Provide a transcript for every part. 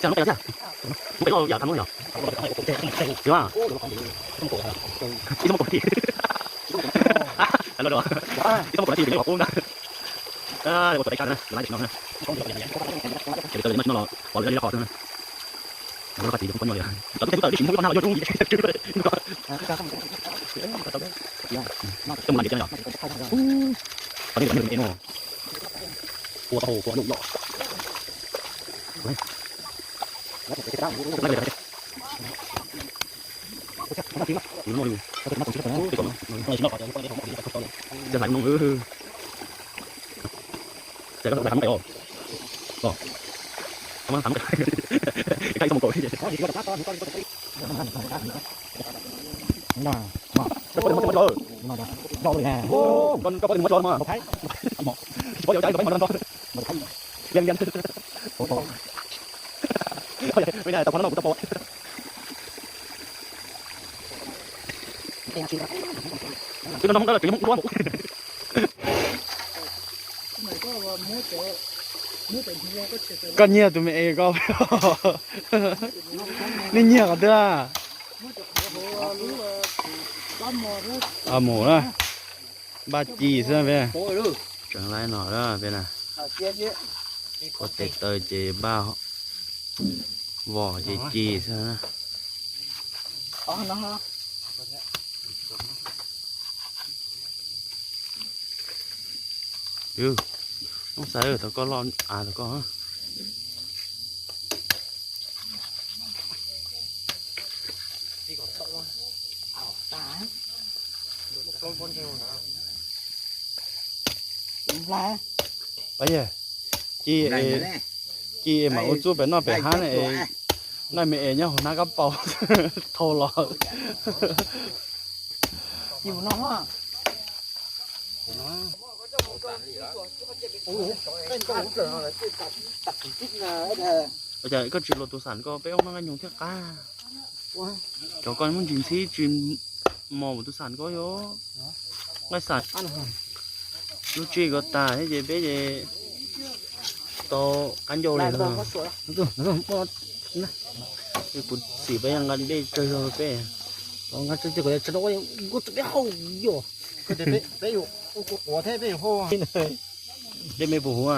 Cia no peb yog tiag. Muab peb loj yam tham no yog. Ib txoj muaj kaum thiab. Ib txoj muaj kaum thiab, ib txoj muaj kaum thiab, ua tuam tais sab na, lawv tsis no na. Ces li no tsis no los pom lawv li qhov xwb na. Lawv qhov tsis yog poj nyob li. Lawv twb teb tub tawm li tsis muaj ib qho nag yog zoo. Coj mus lam dim no yog. Qhov no yog me no. Ua tau ua lub yom. Koj nyiag tus me es ko, nej nyiag qhov twg? Mus na, npaj ci xwb peb. Tseem laib no peb na, ua tes taw ces npaj, vom ces ci xwb na. Ub, xav tau koj loj av tau koj. Ci, ci es mam ua txuj pem noj pem hav ne, noj me es nyob hauv hnab kab paus thau los. Ua cas koj tsis luam tus xam ko peb ua noj nqaij nyoog thiaj qab. Cov ko muaj ntsis ntxhib tsis mos tus xam ko yog nqaij xam. Lub tsij ko tas thiab ces peb ces tau qab ncauj li. Kuv xim peb nqa dej tsawg zog peb. Dej me puas huv?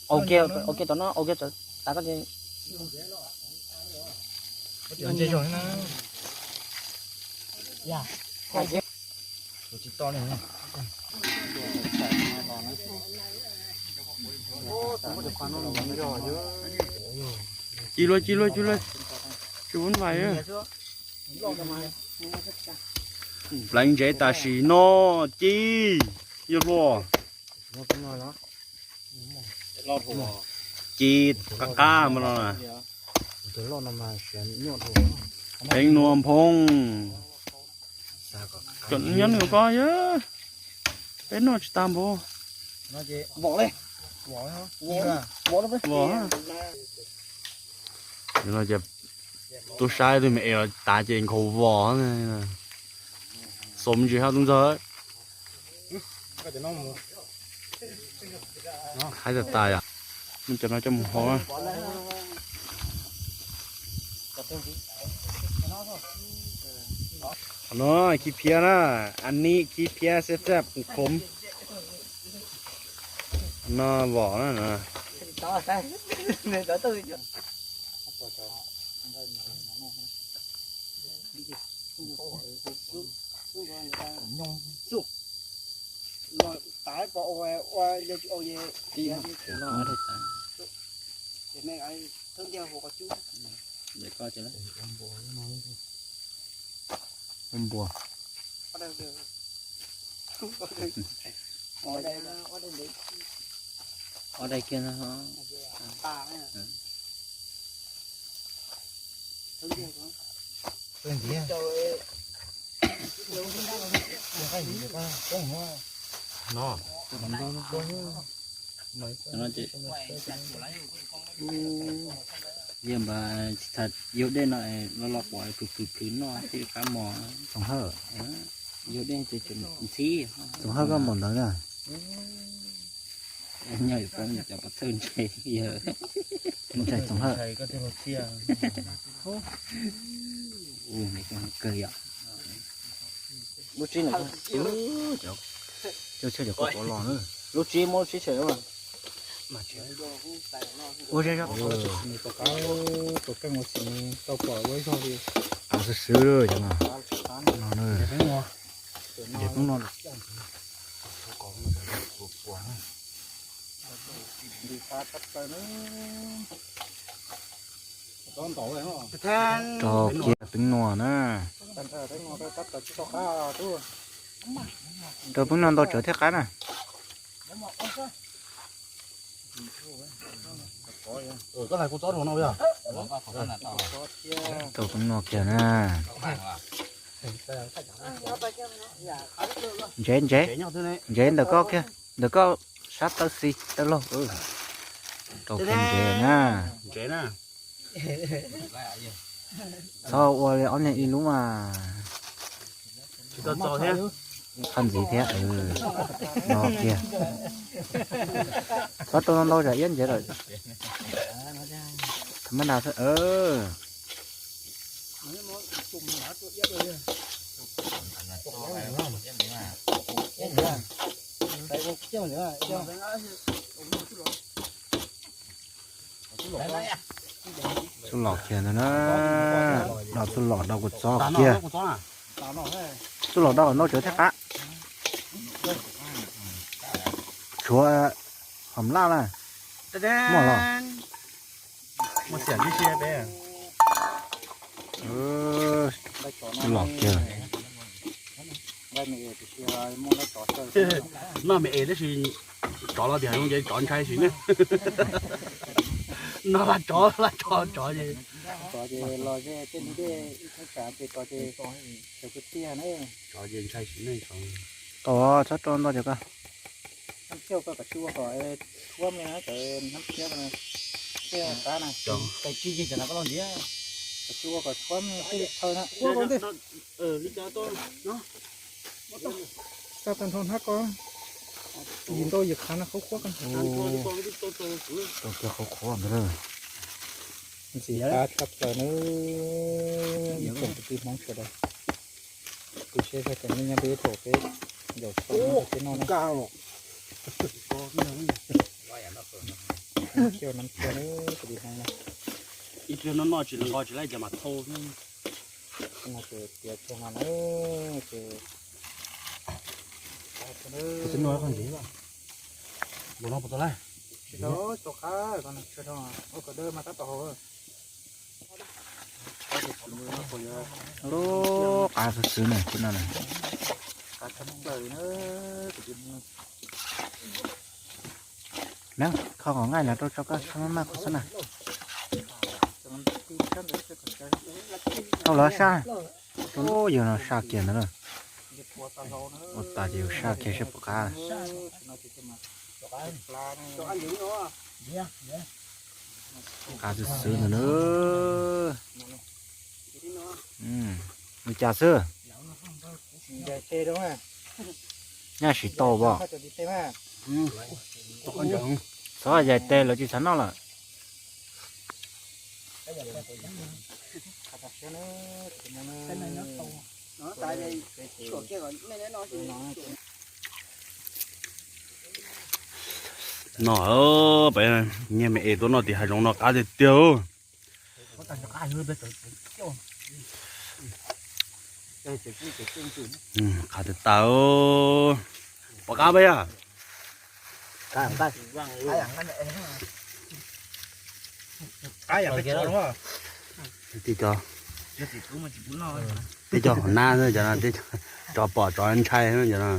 Ok, ok, tau no, ok, tas koj. Ci luaj, ci luaj, ci luaj. Tsis muaj vais. Pleev ntsev tam sim no, ci, yog hluas. Ci qab qab mas no. Pleev nuav nphoo. Cov nyob nws ko yog peb noj tsis tas npaum. Vov, no ces tub sab twg me es los tav ces nkhaus vos. Xom me ntsis hab tub ntxawg. Haib tas tas yom. Muab cov no coj mus hau. Qhov no khib phiab na, a nis khib phiab xab xab pum khom. No vos na. Ua npua. Ob daim kiag no. Yog npam tsis tas yug dej no los los pom plhws plhws plhws noj thiaj li qab mos. Txoom Hawj, yug dej ces tseem ntxhib. Txoom Hawj koj npaum ntawd na. Nyob cov pov thawj ntse yawg. Ntse Txoom Hawj. Kawg yom. Lub tsib, cov, cov, cov, cov, cov los na. Lub tsib muab lub tsib tshem. Ua zej zog. Tus qab tus keej ua tsis tau pom ua ib zog li. Xwb xwb cov no. No na. Nce poob no. Rau kiag peeb nua na. Rau peeb nua ntau tsawv thiaj qab na. Rau peeb nua kiag na. Ntsev, ntsev, ntsev ntawm koj kiag, ntawm koj sab taw xis taw laug. Rau kiag ntsev na. Txhob ua li ob niag ib lub mas. Qhov ntxiv thiab. No kiag. Txhob rau ntau tsam iab ntsev lawm. Tham mab nras xwb. Txuj lom kiag ntawd na. Rau txuj lom rau kua txob kiag. Txuj lom rau ntau tsawv thiaj qab. Tshuav hom laj na. Muaj los. Txuj lom kiag. Noj me es tab sis tsov los tias zoo ces tsov ntshai sim ne. No laj tsov laj tsov tsov ces tsov ces ntshai sim ne. Tau, txhob rau ntau cov ko. Tau tag nrho hnab ko, yim ntau yim qhav no qhuav qhuav ko. Tau kiag qhuav qhuav ntawd. Ntxim qab tshaj plaws nawb, tsoom kwv tij Hmoob sawv daws. Kuv siab zog tias nej nyob deb thaum peb yaum tau no peb noj na. Nab kiag nab kiag nawb kwv tij Hmoob na. Ib pliag no noj tsis nqos tsis laib ces mam thau. No ces tiav tag no na ces. Tus no qhov ntxiv, npaum no puas tau lawm? Tsis tau, tau qab, ua kom dawb mas tab tom haus. Lub qab xwb xwb ne, tsis no na. Neeb, kho kom nqaij los rau tso koj txhob maj maj kho xwb na. Tau lawm sab. Ub, yog no sab kiag ntawd na. Ua tas ces yus saj kiag seb puas qab. Qab xwb xwb ntag na. Li cas xwb? Nyaj siv tau pom? Xov yais tes lawv tsis xav noj lawm. No, peb nyiag me es tuaj noj tim hav zoov no qab tiag tiag. Qab tiag tas. Pom qab peb yog. Tib co, tib co qhov nab xwb, cov no tib co pom tsov ntshai cov no.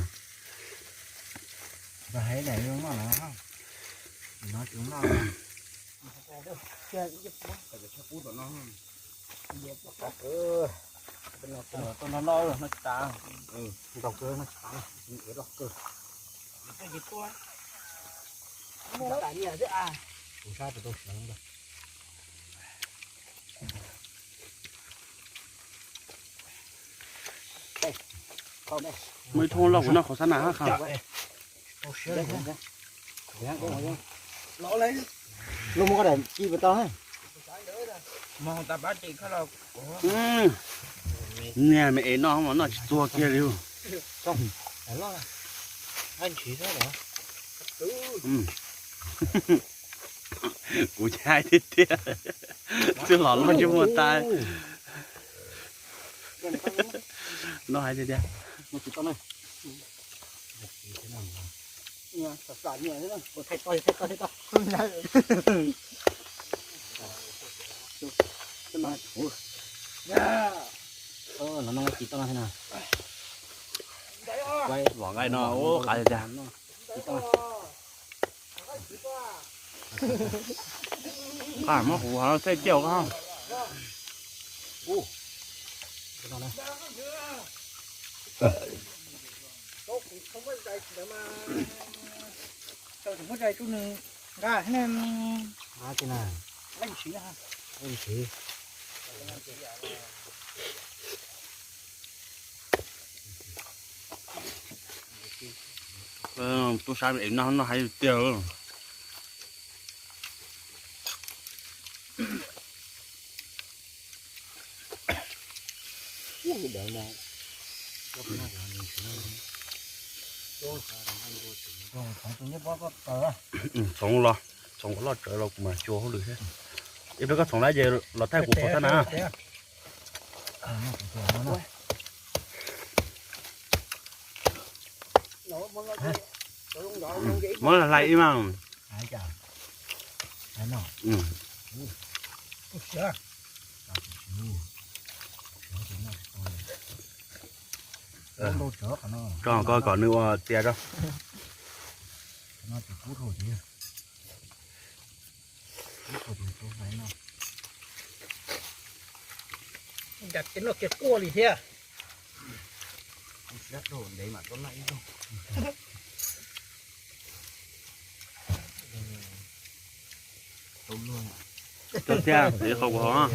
Muaj ib thoob loj kuv noj qhov xab nas hab qha. Niag me es noj mas noj tsis txuag kiag li. Kuv hais tiag tiag, twb los loj tsis muaj tais. No hais tiag tiag. Vov nqaij no ua qab tiag tiag. Qab muab kuv hov xej ciaj koj. Tub sab es noj noj hais tiag. Txhoov los, txhoov kom loj tsawv los kuv mam xyuas hauj lwm thiab. Ib pliag koj txhoov lawm ces los thaij kuv qhov xab na. Muab hlais ib mas. Tso koj kom nws ua tias tso. Noj kiag quaj li thiab. Tso thiab, qhov kuv hov.